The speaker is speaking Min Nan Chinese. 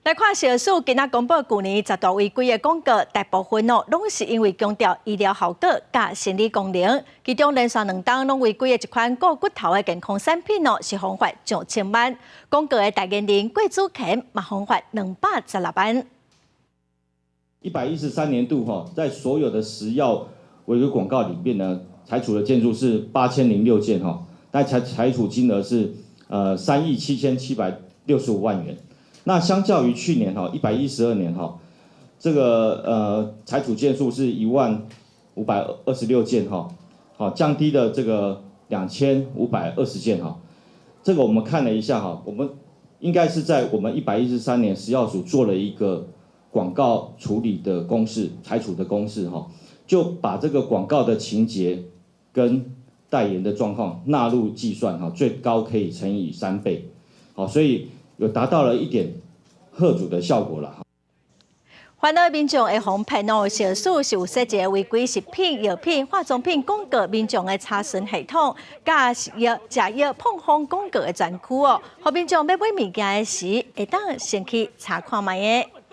來看食藥署今仔公布舊年十大違規的廣告，大部分哦攏是因為強調醫療效果佮生理功能，其中連續兩冬攏違規的一款顧骨頭的健康產品哦，是予罰上千萬。廣告的代言人郭子乾嘛予罰216萬。113年度哈，在所有的食藥違規廣告裡面呢，裁處的件數是8006件哈，但裁處金額是3億7765萬元。那相較於去年哈，112年哈，這個裁處件數是1萬526件哈，好降低了這個2520件哈。這個我們看了一下哈，我們應該是在我們113年食藥署做了一個廣告處理的公式，裁處的公式哈，就把這個廣告的情節跟代言的狀況納入計算哈，最高可以乘以3倍，好，所以有達到了一點嚇阻的效果了。煩惱民眾會予騙哦，食藥署是有設一个違規食品、藥品、化妝品廣告民眾的查詢系統，佮食藥、食藥碰風廣告的專區哦，予民眾欲買物件的時，會當先去查看覓个。